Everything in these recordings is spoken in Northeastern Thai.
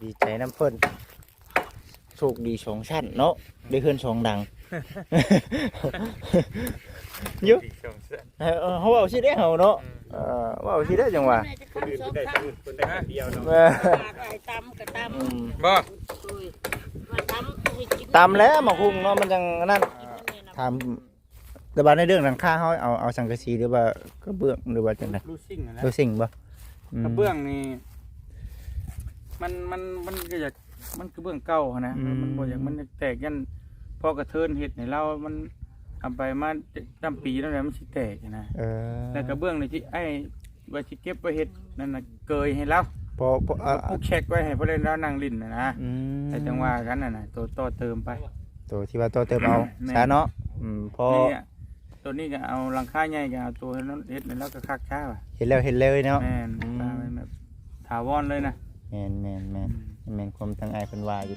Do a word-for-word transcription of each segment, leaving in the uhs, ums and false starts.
ดีใจนำเพิ่น โชคดีสองชั้นเนาะ ได้เฮือนสองหลัง อยู่ ดีสองชั้น เออ เฮาเว้าสิได้เฮาเนาะ อืม เออ เว้าสิได้จังหวะ คนอื่นเพิ่นได้คนอื่นเพิ่นได้คนเดียวเนาะ เออ ตำก็ตำ อืม บ่ โอ้ย ว่าตำ ตำแล้วหมากฮุ่งเนาะ มันจังอันนั้น ถาม แต่ว่าในเรื่องหลังคาเฮาเอา เอาสังกะสีหรือว่ากระเบื้องหรือว่าจังใด๋ ลูซิ่งนั่นแหละ ลูซิ่งบ่ อืม กระเบื้องนี่ มัน มัน มันก็อยาก มันกระเบื้องเก่าหั้นนะ อืม มันบ่อยาก มันแตกยัน พอกระเทินเฮ็ดให้ลาว มันเอาไปมาตั้งปีแล้วแหละ มันสิแตกหั้นนะ เออ แล้วกระเบื้องนี่ที่ไอ้ว่าสิเก็บไว้เฮ็ดนั่นน่ะ เกยให้ลาว พอ พอ เอ่อ ผูกแชกไว้ให้พอได้ลาวนั่งเล่นน่ะนะ อืม แต่จังว่ากันน่ะนะ ตัวต่อเติมไป ตัวที่ว่าต่อเติมเอา แม่น ซะเนาะ อืม พอ นี่อะ ตัวนี้ก็เอาหลังคาใหญ่ก็เอาตัวนั้นเฮ็ดแล้วก็คักช้าว่ะ เฮ็ดแล้วเฮ็ดเลยเนาะ แม่น อืม ตามแบบถาวรเลยนะ แม่น แม่น แม่น อืม แม่นความทางอ้ายเพิ่นว่าอยู่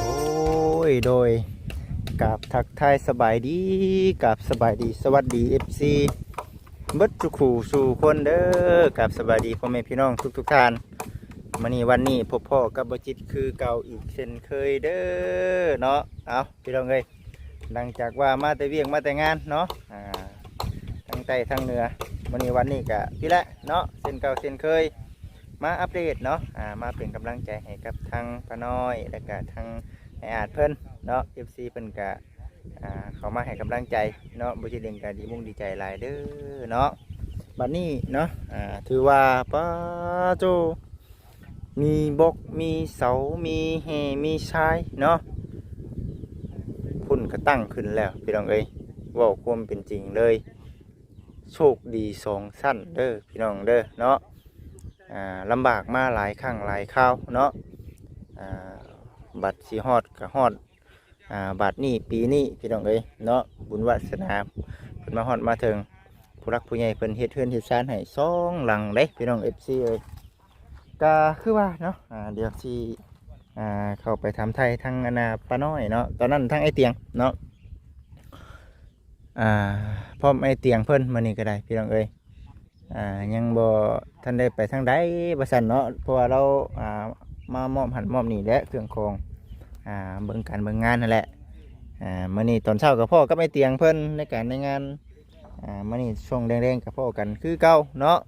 โอ้ย โดย กราบทักทายสบายดี กราบสบายดี สวัสดี เอฟซี เบิดทุกคู่สู่คนเด้อ กราบสบายดีพ่อแม่พี่น้องทุกๆท่าน มื้อนี้วันนี้พบพ้อกับบ่าวจิตคือเก่าอีกเช่นเคยเด้อเนาะ เอาพี่น้องเอ้ย หลังจากว่ามาแต่เวียกมาแต่งานเนาะ อ่า ทั้งใต้ทั้งเหนือ มื้อนี้วันนี้ก็พี้แหละเนาะ เช่นเก่าเช่นเคย มาอัปเดตเนาะ อ่า มาเป็นกำลังใจให้กับทางป้าน้อย แล้วก็ทางอ้ายอาดเพิ่นเนาะ เอฟซี เพิ่นก็ อ่า เข้ามาให้กำลังใจเนาะ บ่าวจิตเองก็ดีมุกดีใจหลายเด้อเนาะ บัดนี้เนาะ อ่า ถือว่า ป๊าโจ้ มีบล็อก มีเสา มีแห่ มีทรายเนาะ พุ่นก็ตั้งขึ้นแล้วพี่น้องเอ้ย เว้าความเป็นจริงเลย โชคดีสองชั้นเด้อพี่น้องเด้อเนาะ อ่า ลำบากมาหลายครั้งหลายคราวเนาะ อ่า บัดสิฮอดก็ฮอด อ่า บัดนี้ปีนี้พี่น้องเอ้ยเนาะ บุญวาสนาเพิ่นมาฮอดมาถึง ผู้หลักผู้ใหญ่เพิ่นเฮ็ดเฮือนเฮ็ดซานให้สองหลังเด้พี่น้อง เอฟซี เอ้ย ก็คือว่าเนาะ อ่า เดี๋ยวสิ อ่า เข้าไปถามไถ่ทางอันน่ะป้าน้อยเนาะ ตอนนั้นทางอ้ายเตียงเนาะ อ่า พร้อมอ้ายเตียงเพิ่นมื้อนี้ก็ได้พี่น้องเอ้ย อ่า ยังบ่ทันได้ไปทางใดว่าซั่นเนาะ เพราะว่าเรา อ่า มามอบหั่นมอบนี่แหละเครื่องของ อ่า เบิ่งการเบิ่งงานนั่นแหละ อ่า มื้อนี้ตอนเช้าก็พ้อกับอ้ายเตียงเพิ่นในการในงาน อ่า มื้อนี้ช่วงแลงๆก็พ้อกันคือเก่าเนาะ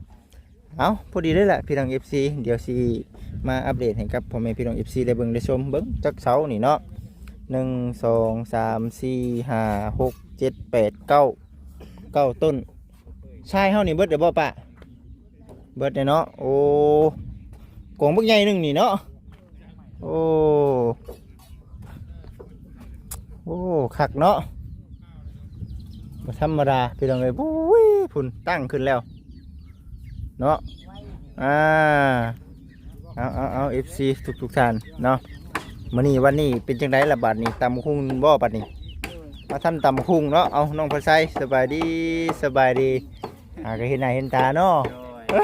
เอ้า พอดีเลยล่ะพี่น้อง เอฟซี เดี๋ยวสิมาอัปเดตให้กับพ่อแม่พี่น้อง เอฟซี ได้เบิ่งได้ชม เบิ่งจักเสานี่เนาะ หนึ่ง สอง สาม สี่ ห้า หก เจ็ด แปด เก้า เก้าต้น ทรายเฮานี่เบิดแล้วบ่ป้า เบิดแล้วเนาะ โอ้ กองบักใหญ่หนึ่งนี่เนาะ โอ้ โอ้ คักเนาะ บ่ธรรมดาพี่น้องเอ้ย ปุ้ย พุ่นตั้งขึ้นแล้วเนาะ อ่า เอา เอา เอา เอฟซี ทุกๆท่านเนาะ มื้อนี้วันนี้เป็นจังได๋ล่ะบัดนี้ ตำบักหุ่งบ่บัดนี้ มาทำตำบักหุ่งเนาะ เอาน้องพรชัย สบายดี สบายดี หาก็เห็นหน้าเห็นตาเนาะ โดย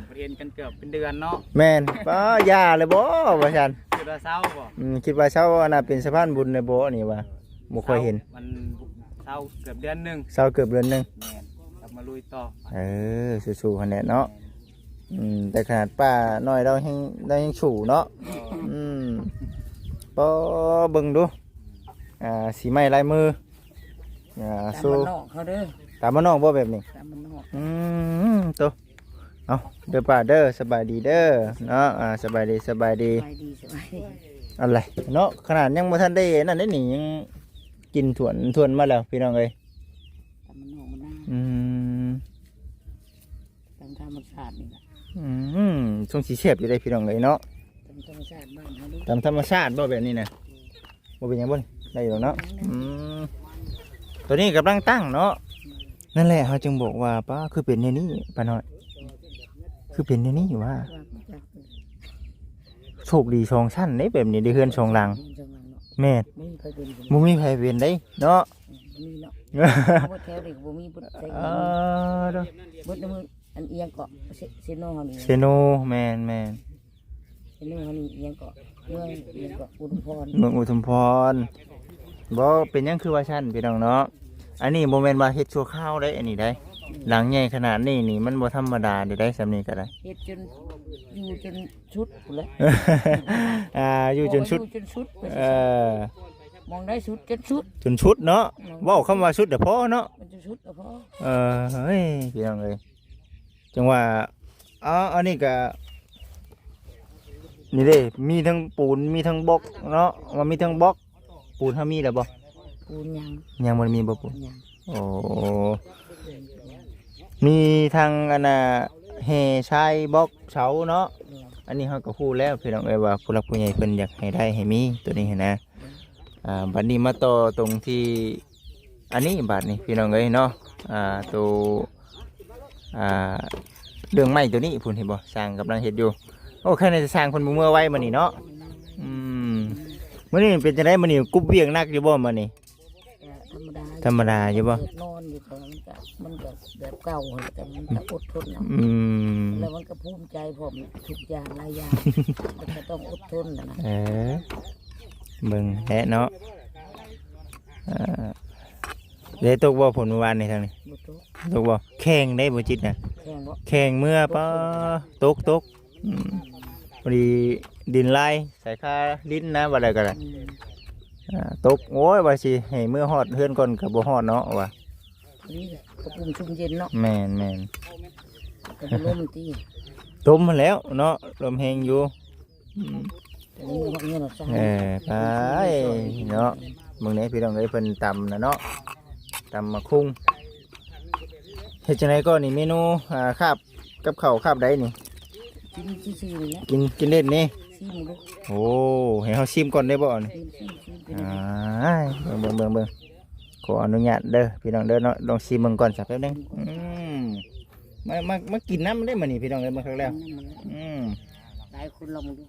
บ่เห็นกันเกือบเป็นเดือนเนาะ แม่น ป้า ย่าเลยบ่ ว่าซั่น คิดว่าเซาบ่ อืม คิดว่าเซาอันน่ะเป็นสะพานบุญเลยบ่นี่ว่า บ่ค่อยเห็น เซา มันเซาเกือบเดือนหนึ่ง เซาเกือบเดือนหนึ่ง แม่น กลับมาลุยต่อ เออ สู้ๆหั่นแหละเนาะ แม่น อืม แต่ขนาดป้าน้อยเราแฮง เราแฮงสู้เนาะ เออ อืม ปอ เบิ่งดู อ่า สีไม้ลายมือ อ่า ตาม สู้ บ้านนอกเขาเด้อ ตามบ้านนอกบ่แบบนี้ ตามบ้านนอก อืม โต เอา เด้อป้าเด้อ สบายดีเด้อ เนาะ อ่า สบายดี สบายดี สบายดี สบายดี อะไร เนาะ ขนาดยังบ่ทันได้นั่นได้นี่ ยังกินถ้วนถ้วนมาแล้ว พี่น้องเอ้ย ตามบ้านนอกมันน่า อืม ตามธรรมชาตินี่แหละ อืม ช่วงสีแซ่บอยู่ได้พี่น้องเอ้ยเนาะ ตามธรรมชาติบ้านเขาเด้อ ตามธรรมชาติบ่แบบนี้นะ บ่เป็นหยังบ่นี่ ได้อยู่แล้วเนาะ อืม ตัวนี้กำลังตั้งเนาะ นั่นแหละเขาจึงบอกว่า ป้า คือเป็นแนวนี้ ป้าน้อย คือเป็นแนวนี้ว่า ว่าบ่จัก โชคดีสองชั้นเด้ แบบนี้ได้เฮือนสองหลัง สองหลังเนาะ แม่น บ่มีไผเป็น บ่มีไผเป็นเด้เนาะ อืม บ่มีเนาะ เบิดแถวนี้ก็บ่มีเบิดใส่ เออเด้อ เบิดในเมืองอันเอียงเกาะเซ- เซโนเฮานี่ เซโน แม่นแม่น เซโนเฮานี่เอียงเกาะ เมืองเอียงเกาะอุทุมพร เมืองอุทุมพร บ่เป็นหยังคือว่าซั่นพี่น้องเนาะ อันนี้บ่แม่นว่าเฮ็ดชั่วคราวได้ อันนี้ได้ หลังใหญ่ขนาดนี้นี่มันบ่ธรรมดาเด้ ได้ส่ำนี้ก็ได้ เฮ็ดจนอยู่จนสุดพู้นแหละ อ่า อยู่จนสุด อยู่จนสุด เออ มองได้สุดจนสุด จนสุดเนาะ เว้าคำว่าสุดเด้อพอเนาะ มันจนสุดเด้อพอ เออ เฮ้ย พี่น้องเอ้ย จังว่า อ๋อ อันนี้ก็ นี่เด้ มีทั้งปูน มีทั้งบล็อกเนาะ ว่ามีทั้งบล็อก ปูนเฮามีแล้วบ่ ปูนยัง ยังบ่มีบ่ปูน ยัง โอ้ มีทั้งอันน่ะ แห่ทรายบล็อกเสาเนาะ อันนี้เฮาก็ฮู้แล้วพี่น้องเอ้ยว่าผู้หลักผู้ใหญ่เพิ่นอยากให้ได้ให้มีตัวนี้หั้นนะ อ่า บัดนี้มาต่อตรงที่ อันนี้บาดนี้พี่น้องเอ้ยเนาะ อ่า ตัว อ่า เรื่องไม้ตัวนี้พู้นเห็นบ่ ช่างกำลังเฮ็ดอยู่ โอ้ แค่ในช่างเพิ่นบ่เมือไวมื้อนี้เนาะ อืม มื้อนี้เป็นจังได๋ มื้อนี้กุบเวียกหนักอยู่บ่มื้อนี้ ก็ธรรมดา ธรรมดาอยู่บ่ นอนอยู่ก็มันก็ มันก็แบบเก่าหั่นแหละ แต่มันก็อดทนเอา อืม แล้วมันก็ภูมิใจพร้อมทุกอย่างหลายอย่าง มันก็ต้องอดทนน่ะนะ เออ เบิ่งแหละเนาะ อ่า ได้ตกบ่ฝนเมื่อวานนี้ทางนี้ บ่ตก ตกบ่ แข่งได้บ่จิตนะ แข่งบ่ แข่งเมื่อปะ ตก ตก อืม พอดีดินลาย สายคาดินนะ ว่าแล้วก็ได้ อืม อ่า ตก โอ้ย ว่าสิให้เมื่อฮอดเฮือนก่อนก็บ่ฮอดเนาะ ว่า นี่แหละกระปุมชุ่มเย็นเนาะ แม่น แม่น กระปุมลมตี ตมหั้นแหล้วเนาะ ลมแฮงอยู่ อืม แต่นี่มันเงินเราสร้าง เออ ไปเนาะ เบิ่งแหน่พี่น้องเอ้ย เพิ่นตำนะเนาะ ตำบักหุ่ง เฮ็ดจังได๋ก่อนนี่ เมนู อ่า คาบกับข้าวคาบใดนี่ กินซื่อๆนี่แหละ กิน กินเล่นนี่ ชิมดู โอ้ ให้เฮาชิมก่อนได้บ่นี่ ชิมๆๆ อ่า เบิ่ง เบิ่ง เบิ่ง เบิ่ง ขออนุญาตเด้อ พี่น้องเด้อเนาะ ลองชิมเบิ่งก่อนสักแป๊บนึง อืม มา มา มากินน้ำได้มื้อนี้พี่น้องเอ้ย มาครั้งแล้ว อืม หลายคนลองดู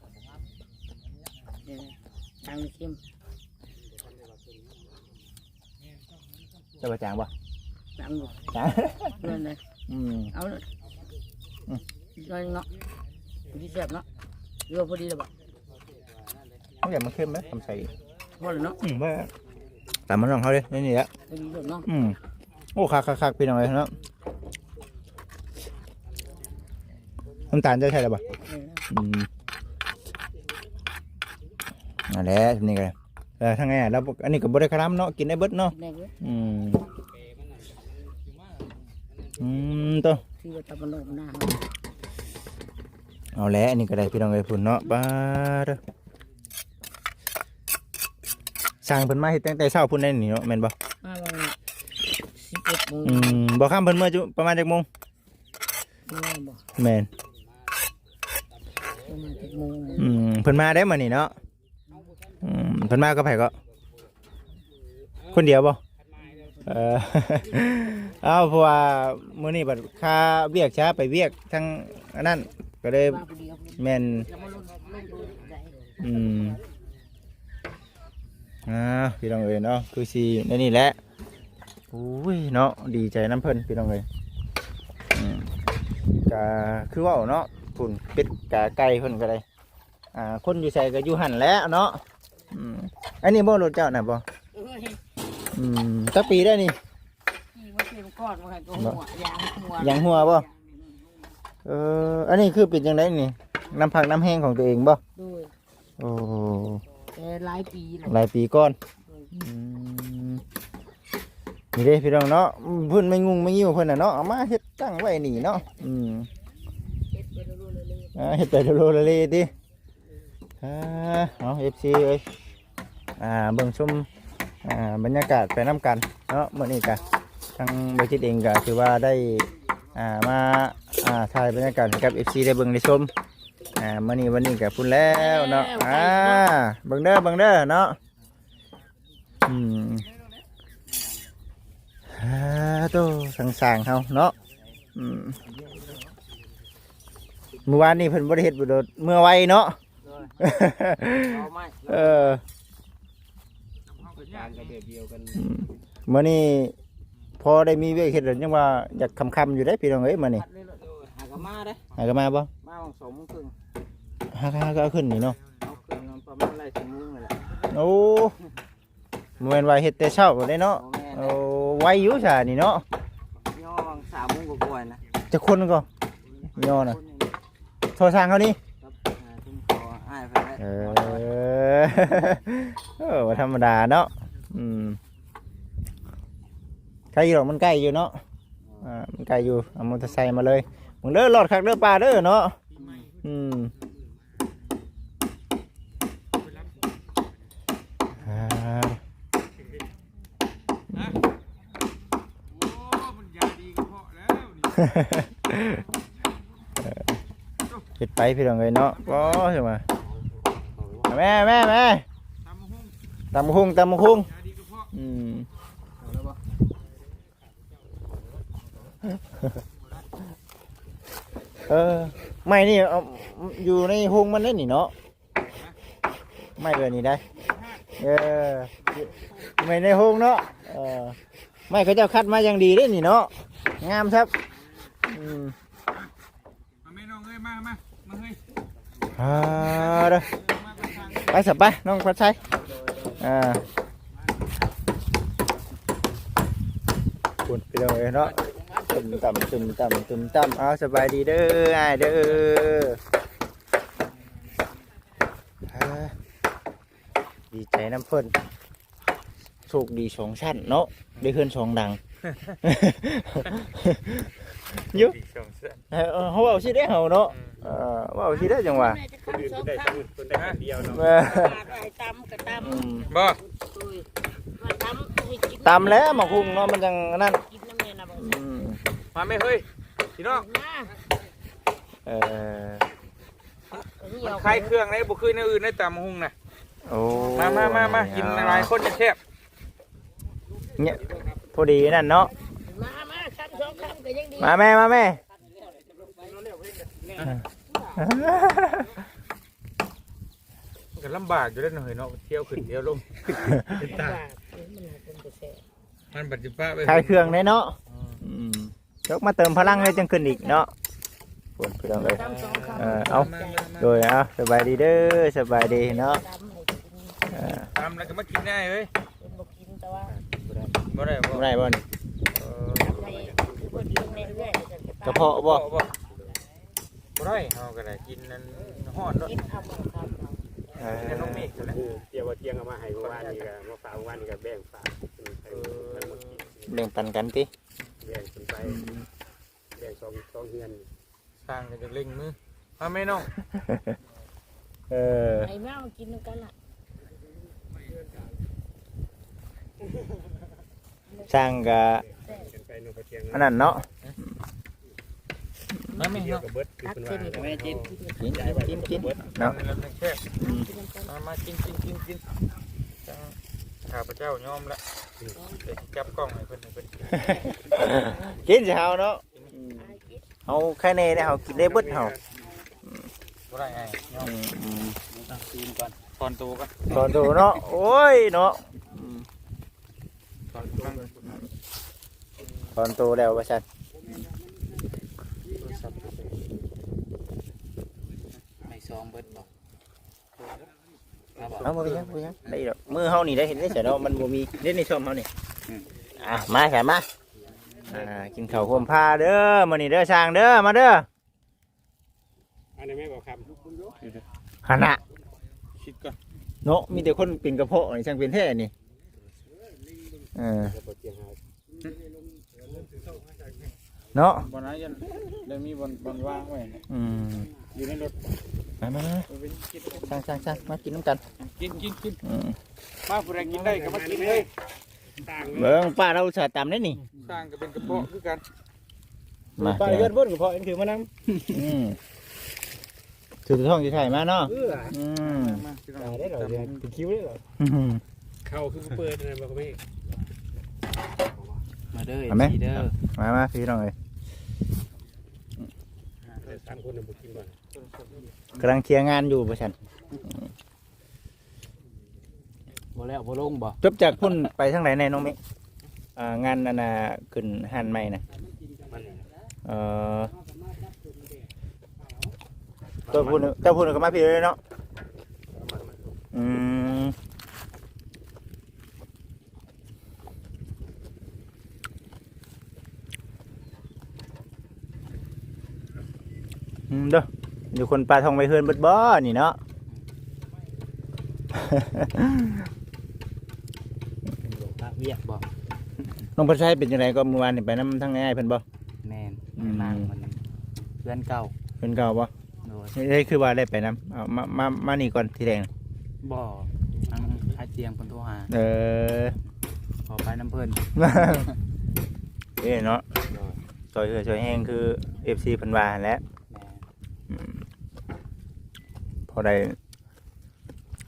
เดี๋ยว ตังชิม จะบ่จางบ่ ตังอยู่ จาง นั่นเลย อืม เอาเลย อืม อีกหน่อยนึงเนาะ พอดีแซ่บเนาะ เรือพอดีเลยบ่ มันอยากมันเค็มไหม ทำใส่อีก พอแล้วเนาะ อืม ว่า ตามมันลองเขาเลย นี่ นี่แหละ พอดีเลยเนาะ อืม โอ้ คักๆๆ พี่น้องเอ้ยเนาะ น้ำตาลจะใส่หรือเปล่า เออ อืม นั่นแหละ นี่ก็ เออ ทางไงอะ แล้ว อันนี้ก็บ่ได้คาร่ำเนาะ กินได้เบิดเนาะ ได้เบิด อืม อืม โต ที่ว่าตะวันออกหน้า เอาแหละ อันนี้ก็ได้ พี่น้องเอ้ย พุ่นเนาะ ป๊าดเด้อ ช่างเพิ่นมาเฮ็ดตั้งแต่เช้าพุ่นได้นี่เนาะ แม่นบ่ มาประมาณสิบเอ็ดโมง อืม บ่ค่ำเพิ่นเมื่อจุ ประมาณจักโมง เมื่อบ่ แม่น ประมาณเจ็ดโมง อืม เพิ่นมาได้มื้อนี้เนาะ อืม เพิ่นมากับไผก็ คนเดียวบ่ เออ เอ้า เพราะว่ามื้อนี้บัดคาเวียกช้า ไปเวียกทางอันนั้น ก็เลย มาคนเดียว แม่น แล้วมาลง ลงดูได้ อืม อ่า พี่น้องเอ้ยเนาะ คือสิแนวนี้แหละ อุ้ยเนาะ ดีใจนำเพิ่น พี่น้องเอ้ย อืม ก็คือเว้าเนาะ พุ่น เป็ดกาไก่เพิ่นก็ได้ อ่า คนอยู่ไสก็อยู่หั่นแหละเนาะ อืม อันนี้บ่รถเจ้าน่ะบ่ เอ้ย อืม จักปีได้นี่ ขี่มาเต็มก้อนมาก็หัว ยางหัว ยางหัวบ่ เออ อันนี้คือเป็นจังได๋นี่ น้ำพักน้ำแฮงของตัวเองบ่ โดย โอ้ แต่หลายปีแล้ว หลายปีก่อน โดย อืม นี่เด้พี่น้องเนาะ เพิ่นไม่งุ่งไม่งิ้วเพิ่นน่ะเนาะ เอามาเฮ็ดตั้งไว้นี่เนาะ อืม เฮ็ดไปเรื่อยๆเลย อ่า เฮ็ดไปเรื่อยๆเลยติ อ่า เอา เอฟซี เอ้ย อ่า เบิ่งชม อ่า บรรยากาศไปนำกันเนาะ มื้อนี้ก็ทางบ่จิตเองก็ถือว่าได้ อ่า มา อ่า ถ่ายบรรยากาศให้กับ เอฟซี ได้เบิ่งได้ชม อ่า มื้อนี้วันนี้ก็พุ่นแล้วเนาะ แล้ว อ่า เบิ่งเด้อ เบิ่งเด้อเนาะ อืม อ่า โต สางๆ เฮาเนาะ อืม มื้อวานนี้เพิ่นบ่ได้เฮ็ดบ่โดด เมื่อไวเนาะ โดย เอาไม้ เออ จานก็แบบเดียวกัน อืม มื้อนี้ พอได้มีเวียกเฮ็ดแล้วยังว่าอยากค่ำๆอยู่เด้พี่น้องเอ้ย มื้อนี้ หากะมาเด้ หากะมาบ่ มาหว่างสองโมงครึ่ง หากะ หากะเอาขึ้นนี่เนาะ เอาขึ้นประมาณไล่สิบโมงนั่นแหละ โอ้ บ่แม่นว่าเฮ็ดแต่เช้าได้เนาะ บ่แม่น โอ้ ไวอยู่ซะนี่เนาะ ย่อหว่างสามโมงกว่าๆนะ จักคนก็ ย่อน่ะ คนหนึ่ง โทรสั่งเขานี่ ครับ อ่า ผมขออ้ายเพิ่นไว้ เออ เออ บ่ธรรมดาเนาะ อืม ใครอยู่ดอก มันใกล้อยู่เนาะ อ่า มันใกล้อยู่ เอามอเตอร์ไซค์มาเลย มึงเด้อ รอดคักเด้อป้าเด้อเนาะ อืม อ่า ฮะ โอ้ มันยาดีกระเพาะแล้วนี่ เฮ็ดไปพี่น้องเอ้ยเนาะ บ่ ใช่ไหม แม่ แม่ แม่ ตำบักหุ่ง ตำบักหุ่ง ตำบักหุ่ง ยาดีกระเพาะ อืม เอาแล้วบ่ เออ ไม้นี่เอา อยู่ในโฮงมันได้นี่เนาะ ไม้แบบนี้ได้ เออ ไม้ในโฮงเนาะ เออ ไม้เขาเจ้าคัดมาอย่างดีเด้นี่เนาะ งามครับ อืม มาแม่น้องเอ้ย มา มา มาเฮ้ย อ่า เด้อ มา มา มา ไปสับไป น้องพัดชัย อ่า คุณพี่น้องเอ้ยเนาะ ตึมต่ำ ตึมต่ำ ตึมต่ำ เอาสบายดีเด้อ อ้ายเด้อ อ่า ดีใจนำเพิ่น โชคดีสองชั้นเนาะ ได้เฮือนสองหลัง อยู่ ดีสองชั้น เออ เฮาเว้าสิได้เฮาเนาะ อืม เออ เว้าสิได้จังหวะ คนอื่นเพิ่นได้คนอื่นเพิ่นได้คนเดียวเนาะ เออ ตำก็ตำ อืม บ่ โอ้ย มาตำให้กิน ตำแล้วหมากฮุ่งเนาะ มันจังอันนั้น กินน้ำแม่นะบ่ อืม มาแม่เฮ้ย พี่น้อง มา เออ มันคล้ายเครื่องได้ บ่คือแนวอื่นได้ตำบักหุ่งน่ะ โอ้ มา มา มา มา กินหลายคนจะแซ่บ เนี่ย พอดีนั่นเนาะ มา มา คำสองคำก็ยังดี มาแม่ มาแม่ มันก็ลำบากอยู่แล้วเนาะเฮ้ยเนาะ เที่ยวขึ้นเที่ยวลง เป็นตา มันเป็นกระแส มันบัดสิปะไป ขายเครื่องได้เนาะ อืม อืม ยกมาเติมพลังเลยจังขึ้นอีกเนาะ โอ้ยพี่น้องเอ้ย เออ เอา มามามา โดย เอา สบายดีเด้อ สบายดีเนาะ เออ ตำแล้วก็มากินได้เว้ย บ่ได้บ่ บ่ได้บ่นี่ เออ กระเพาะบ่ บ่ บ่ได้ เฮาก็ได้กินนั่นฮ้อนเนาะ กินเอาบ่ครับ เออ กินน้องเมฆนะ เตรียมว่าเตรียมเอามาให้เมื่อวานนี้ก็ มาฝากเมื่อวานนี้ก็แบ่งฝาก เออ แบ่งปันกันติ แบ่งกันไป อืม แบ่งสอง สองเฮือน สร้างก็จะเร่งมือ มาแม่น้อง เออ ไอ้แม่มากินนำกันล่ะ สร้างก็ กันไปเนาะ พอเที่ยง อันนั้นเนาะ มาแม่ เดียว เนาะ กับเบิดคือเพิ่นว่า ตักเส้น แม่กิน กิน กิน กิน เนาะ แล้วมันแซ่บ อืม มา มากิน กิน กิน กิน ข้าพเจ้ายอมละ เดี๋ยวสิจับกล้องให้เพิ่น ให้เพิ่น กินสิเฮาเนาะ อืม เฮาไข่แน่เด้ เฮากินได้เบิดเฮา บ่ได้ไง อืม อืม ต้องซีนก่อน ถอนตัวก่อน ถอนตัวเนาะ โอ้ยเนาะ อืม ถอนตัวก่อน ถอนตัวแล้วว่าซั่น ไม่ซองเบิดบ่ เอาบ่ เอาบ่เป็นหยัง บ่เป็นหยัง ได้ดอก มือเฮานี่ได้เห็นได้ใส่เนาะ มันบ่มี เล่นในช่องเฮานี่ อืม อ่ะ มาใส่มา อ่า กินข้าวร่วมพาเด้อ มื้อนี้เด้อ ช่างเด้อ มาเด้อ อันนี้แม่บอกคำ หั่นน่ะ คิดก่อน เนาะ มีแต่คนเป็นกระเพาะนี่ ช่างเป็นแท้นี่ เออ เดี๋ยวปวดเตียงหาย เนาะ บ่นะ ยันได้มีบ่อน บ่อนว่างไว้นะ อืม อยู่ในรถ มา มา มา เอาไปกิน ช่าง ช่าง ช่าง มากินน้ำกัน กิน กิน กิน อืม มา ผู้ใดกินได้ก็มากินเลย เบิ่งป้าเราอุตส่าห์ตำได้นี่ สร้างก็เป็นกระเพาะคือกัน มา ป้าเลือดเบิ่งกระเพาะยังถือมานำ อืม ถือท้องสิถ่ายมาเนาะ เออ อืม มา มา พี่น้อง ได้เหรอ เป็นคิ้วได้เหรอ อืม เข้าคือเปิดอะไรบอกไม่ มาเด้อ เอาไหม เอฟซี เด้อ มา มา พี่น้องเอ้ย สามคนน่ะบ่กินบ่ กำลังเคลียร์งานอยู่บ่ซั่น บ่แล้วบ่ลงบ่ จบจากพุ่นไปทางไหนแน่น้องเมฆ ไป อ่า งานนั่นน่ะ ขึ้นห้านใหม่น่ะ เออ เจ้าพูด เจ้าพูดก็มาพี้เลยเนาะ อืม อืม เด้อ อยู่คนปลาทองไปเฮือนเบิดบ่นี่เนาะ เป็นหลวงพระเวียกบ่ น้องพัดชัยเป็นจังไดก็มื้อวานนี่ไปนำทางอ้ายเพิ่นบ่ แม่น อืม นางมันเพื่อนเก่า เพิ่นเก่าบ่ โดย เอ้ย คือว่าได้ไปนำ เอา มา มา มานี่ก่อนทีแรก บ่ ทางอ้ายเตียงเพิ่นโทรหา เออ ขอไปนำเพิ่น เอ้ยเนาะ โดย ช่วยเฮือช่วยแฮงคือ เอฟซี เพิ่นว่าหั่นแหละ แม่น อืม พอได้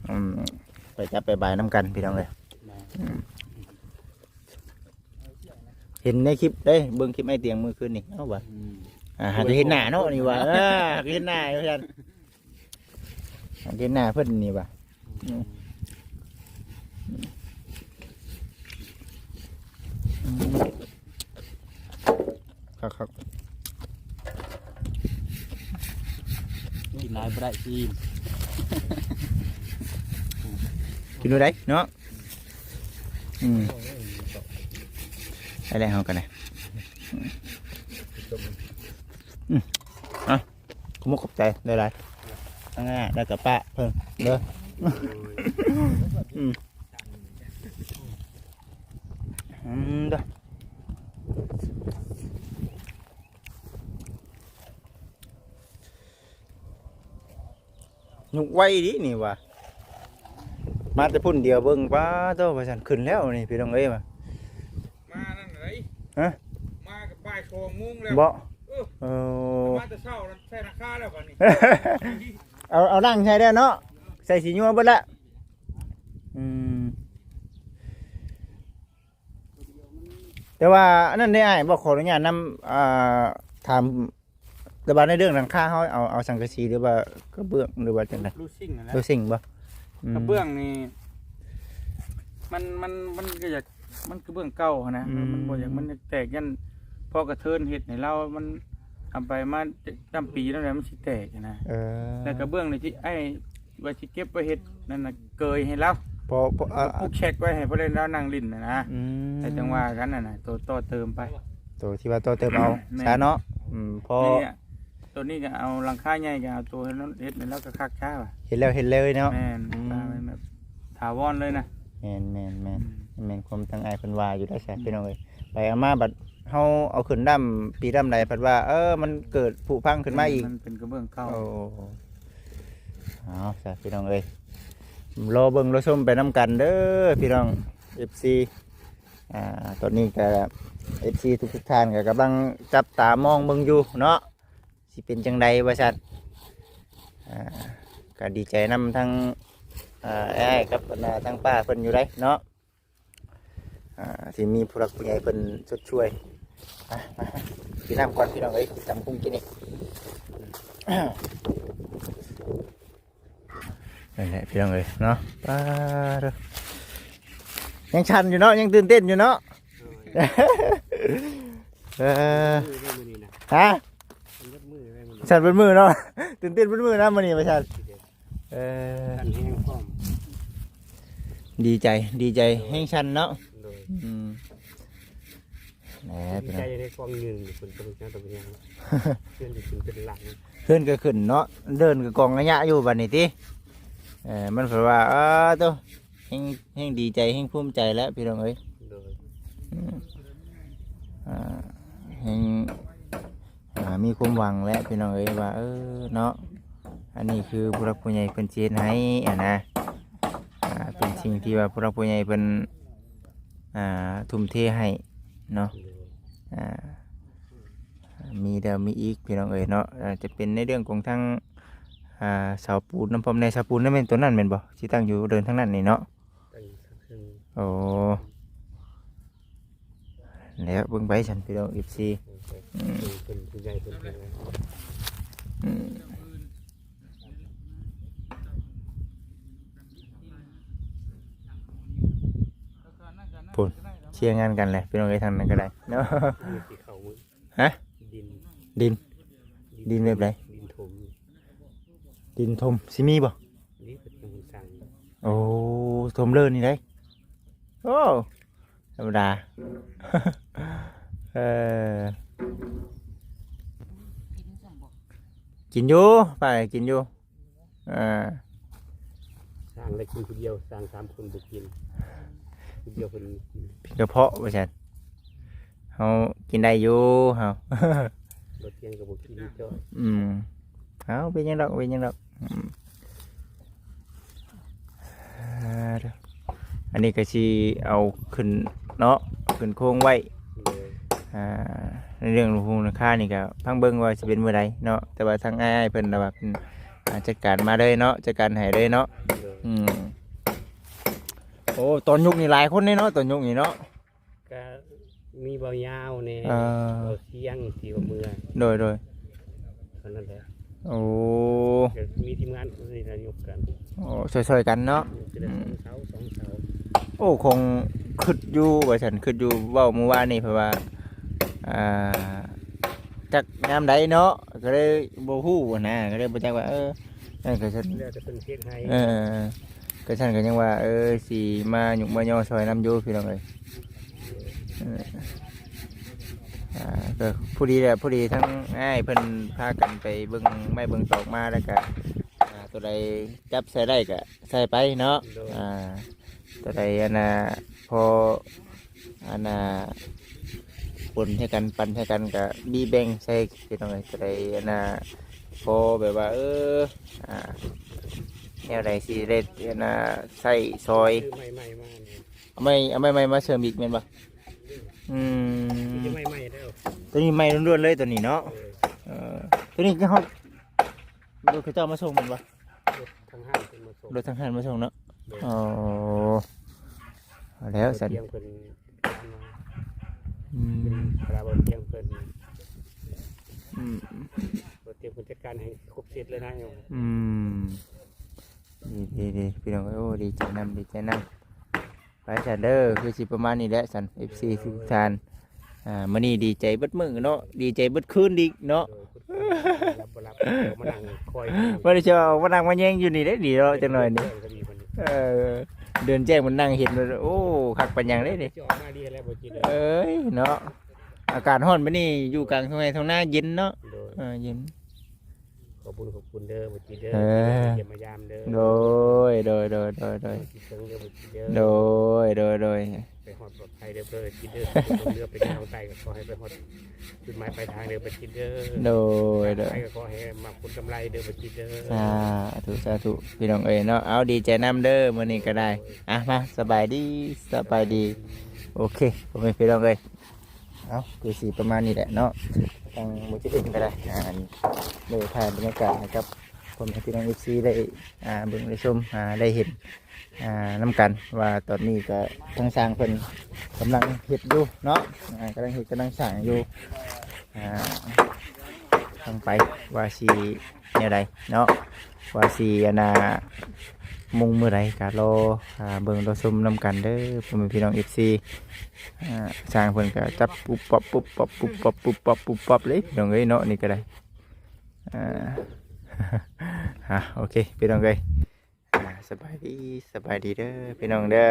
อืม ไปจับไปบายนำกันพี่น้องเอ้ย แม่น อืม เห็นในคลิปเด้ เบิ่งคลิปอ้ายเตียงมื้อคืนนี่ เอ้าว่ะ อืม อ่า หาจะเห็นหน้าเนาะนี่ว่ะ เออ หาจะเห็นหน้าว่าซั่น หาจะเห็นหน้าเพิ่นนี่ว่ะ อืม อืม ครับ ครับ กินหลายบ่ได้ อิ่ม กินดูได้เนาะ อืม ไปแล้วเฮากันนะ อืม อ่ะ ขอบคุณขอบใจหลายๆ ทั้งนั้นแล้วก็ปะเพิ่นเด้อ อืม อืม เด้อ ยกไว้ดินี่ว่ะ มาแต่พุ่นเดียวเบิ่ง ป๊าโต ว่าซั่น ขึ้นแล้วนี่พี่น้องเอ้ยว่ะ มานั่นไหน ฮะ มากับบ่ายสองโมงแล้ว บ่ เออ เออ มาแต่เช้าแล้ว ใส่ราคาแล้วบัดนี้ เอา เอานั่งใส่แล้วเนาะ ใส่สียัวเบิดละ อืม แต่ว่าอันนั้นได้อ้าย บ่ขออนุญาตนำ อ่า ถาม แต่ว่าในเรื่องหลังคาเฮาเอา เอาสังกะสีหรือว่ากระเบื้องหรือว่าจังได๋ ลูซิ่งนั่นแหละ ลูซิ่งบ่ อืม กระเบื้องนี่ มัน มัน มันก็อยาก มันกระเบื้องเก่าหั้นนะ อืม มันบ่อยาก มันแตก ยันพอกระเทินเฮ็ดให้ลาว มันทำไปมาดำปีแล้วแหละ มันสิแตกหั้นนะ เออ แล้วกระเบื้องนี่ที่ไอ้ ว่าสิเก็บไว้เฮ็ดนั่นน่ะ เกยให้ลาว พอ พอ อ่า ปลูกแชกไว้ให้พอได้ลาวนั่งเล่นน่ะนะ อืม แต่จังว่ากันน่ะนะ โตต่อเติมไป โตที่ว่าต่อเติมเอา แม่น ซะเนาะ อืม พอ นี่อะ ตัวนี้ก็เอาหลังคาใหญ่ก็เอาตัวนั้นเฮ็ดแล้วก็คักช้าว่ะ เฮ็ดแล้วเฮ็ดเลยเนาะ แม่น อืม ปาไว้แบบถาวรเลยนะ แม่น แม่น แม่น อืม แม่นความทางอ้ายเพิ่นว่าอยู่ได้ซะ อืม พี่น้องเอ้ย ไปเอามาบัดเฮาเอาขึ้นดำปีดำใด เพิ่นว่า เออ มันเกิดผุพังขึ้นมาอีก มันเป็นกระเบื้องเก่า โอ้ เอาซะพี่น้องเอ้ย รอเบิ่งรอชมไปนำกันเด้อพี่น้อง เอฟซี อ่า ตอนนี้ก็ เอฟซี ทุกๆท่านก็กำลังจับตามองเบิ่งอยู่เนาะ สิเป็นจังใดว่าซั่น อ่า ก็ดีใจนำทั้ง อ่า อ้ายกับบรรดาทั้งป้าเพิ่นอยู่ได้เนาะ อ่า ที่มีผู้หลักผู้ใหญ่เพิ่นชดช่วย อ่ะ มา กินน้ำก่อนพี่น้องเอ้ย กินตำบักหุ่งกินนี่ นั่นแหละพี่น้องเอ้ยเนาะ ป๊าดเด้อ ยังสั่นอยู่เนาะ ยังตื่นเต้นอยู่เนาะ เออ มือได้มื้อนี้นะ ฮะ มันเบิดมือได้มื้อนี้ สั่นเบิดมือเนาะ ตื่นเต้นเบิดมือนะมื้อนี้ว่าซั่น เออ สั่นแฮงพร้อม ดีใจ ดีใจ แฮงสั่นเนาะ โดย อืม แหม ดีใจในกองยืนอยู่ คุณตำรวจตำรวจยัง เพื่อนอยู่คุณเป็นหลัง เพื่อนก็ขึ้นเนาะ เดินก็กองระยะอยู่บัดนี้ติ เออ มันเพิ่นว่า เออ โต แฮง แฮงดีใจ แฮงภูมิใจแล้วพี่น้องเอ้ย โดย อืม อ่า แฮง อ่า มีความหวังแล้วพี่น้องเอ้ยว่า เออ เนาะ อันนี้คือผู้หลักผู้ใหญ่เพิ่นสิเฮ็ดให้อะนะ อ่า เป็นสิ่งที่ว่าผู้หลักผู้ใหญ่เพิ่น อ่า ทุ่มเทให้เนาะ อ่า มีแล้วมีอีกพี่น้องเอ้ยเนาะ อาจจะเป็นในเรื่องของทาง อ่า เสาปูนนำพร้อมแน่ เสาปูนนั่นแม่นตัวนั้นแม่นบ่ ที่ตั้งอยู่เดินทางนั้นนี่เนาะ ตั้งอยู่ทางเทิง โอ้ แล้วเบิ่งไปซั่นพี่น้อง เอฟซี เบิ่งไป อืม เพิ่นผู้ใหญ่เพิ่นเพิ่น อืม พุ้น เส ปลี่ยนงานกันแหละพี่น้องเอ้ย ทางนั้นก็ได้เนาะ มีที่เขามือ ฮะ ดิน ดิน ดินแบบไหน ดินถม ดินถมสิมีบ่ นี่เป็นคนสั่ง โอ้ถมเลินนี่ได้ โอ้ธรรมดา เออกินอยู่ไปกินอยู่อ่า สั่งได้กินคนเดียวสั่งสามคนบุกินคนเดียวเป็น เป็นกระเพาะว่าซั่นเฮากินได้อยู่เฮา รถเที่ยงกับบุกินเจ้า อืมเอาเป็นหยังดอกเป็นหยังดอกอืมอ่าเด้ออันนี้ก็สิเอาขึ้นเนาะขึ้นโครงไว้ เลย อ่าในเรื่องหลวงปู่นาคานี่ก็พังเบิ่งว่าสิเป็นมื้อใดเนาะแต่ว่าทางอ้ายเพิ่นน่ะว่าเพิ่นอ่าจัดการมาเลยเนาะจัดการให้เลยเนาะ เลย อืมโอ้ตอนยุคนี้หลายคนเลยเนาะตอนยุคนี้เนาะ ก็มีเบาวยาวเนี่ย อ่า เบาเสียงที่ว่าเมือ โดยโดย เท่านั้นแหละ โอ้ ก็มีทีมงานคนนี้นะยกกัน โอ้ช่วยๆกันเนาะ อยู่ทีละสองเสาสองเสา โอ้คงคิดอยู่ว่าซั่นคิดอยู่เว้าเมื่อวานนี่เพราะว่าอ่าจักยามใดเนาะก็เลยบ่ฮู้นะก็เลยบ่จักว่าเออนั่นก็ซั่น แล้วแต่เป็นเฮ็ดให้ เออก็ซั่นก็ยังว่าเออสิมาหยุกมาย่อซอยนำอยู่พี่น้องเอ้ยเอออ่าก็พอดีแหละพอดีทั้งอ้ายเพิ่นพากันไปเบิ่งไม้เบิ่งตอกมาแล้วก็อ่าตัวใดจับใส่ได้ก็ใส่ไปเนาะ โดย อ่าตัวใดอันน่ะพออันน่ะปนให้กันปันให้กันก็มีแบ่งใส่พี่น้องเอ้ยตัวใดอันน่ะพอแบบว่าเอออ่าแนวใดสิได้อันน่ะใส่ซอย ซื้อใหม่ใหม่มาเนี่ย เอาไม้เอาไม้ใหม่มาเสริมอีกแม่นบ่อืม ซื้อใหม่ใหม่แล้ว ตัวนี้ใหม่ล้วนๆเลยตัวนี้เนาะ เออ เออตัวนี้คือเฮารถเขาเจ้ามาส่งแม่นบ่ รถทางห้างเป็นมาส่ง รถทางห้างมาส่งเนาะ โดย อ๋อเอาแล้วสัน เตียงเพิ่น อืม เวลาเบาเตียงเพิ่น อืม เบาเตียงเพิ่นจัดการให้ครบเซตเลยนะโยม อืมดีดีดีพี่น้องเอ้ยโอ้ดีใจนำดีใจนำไปสันเด้อคือสิประมาณนี้แหละสัน เอฟซี ทุกท่านอ่ามื้อนี้ดีใจเบิดมื้อเนาะดีใจเบิดคืนอีกเนาะ โดยคุณรับบ่รับเดี๋ยวมานั่งคอย บ่ได้เชื่อว่ามานั่งมาแย่งอยู่นี่ได้ดีเนาะจังหน่อยนี่ ก็ดีมัน เออเดินแจ้งมันนั่งเห็นเลยโอ้คักปานหยังเด้นี่ จะออกมาดีแล้วบ่จิตเลย เอ้ยเนาะอากาศร้อนมื้อนี้อยู่กลางทุ่งไร่ทุ่งนาเย็นเนาะ โดย เออเย็น ขอบคุณขอบคุณเด้อบ่จิตเด้อ เออ เยี่ยมมายามเด้อ โดยโดยโดยโดยโดย คิดถึงเด้อบ่จิตเด้อ โดยโดยโดย ไปฮอดปลอดภัยเด้อเพื่อจิตเด้อเรือไปทางใต้ก็ขอให้ไปฮอดจุดหมายปลายทางเด้อบ่จิตเด้อ โดยโดย ใครก็ขอให้มาคุณกำไรเด้อบ่จิตเด้อ สาธุสาธุพี่น้องเอ้ยเนาะเอาดีใจนำเด้อมื้อนี้ก็ได้อ่ะมาสบายดีสบายดีโอเคพ่อแม่พี่น้องเอ้ยเอาคือสิประมาณนี้แหละเนาะทางมื้อที่อื่นก็ได้อ่าโดยถ่ายบรรยากาศให้กับพ่อแม่พี่น้อง เอฟซี ได้อ่าเบิ่งได้ชมอ่าได้เห็นอ่านำกันว่าตอนนี้ก็ทางช่างเพิ่นกำลังเฮ็ดอยู่เนาะอ่ากำลังเฮ็ดกำลังสร้างอยู่อ่า ทางไปว่าสิแนวใดเนาะว่าสิอันน่ะมุ่งมื้อใดก็รออ่าเบิ่งรอชมนำกันเด้อพ่อแม่พี่น้อง เอฟซี อ่าช่างเพิ่นก็จับปุ๊บปับปุ๊บปับปุ๊บปับปุ๊บปับปุ๊บปับเลยพี่น้องเอ้ยเนาะนี่ก็ได้อ่า อ่ะโอเคพี่น้องเอ้ยอ่าสบายดีสบายดีเด้อพี่น้องเด้อ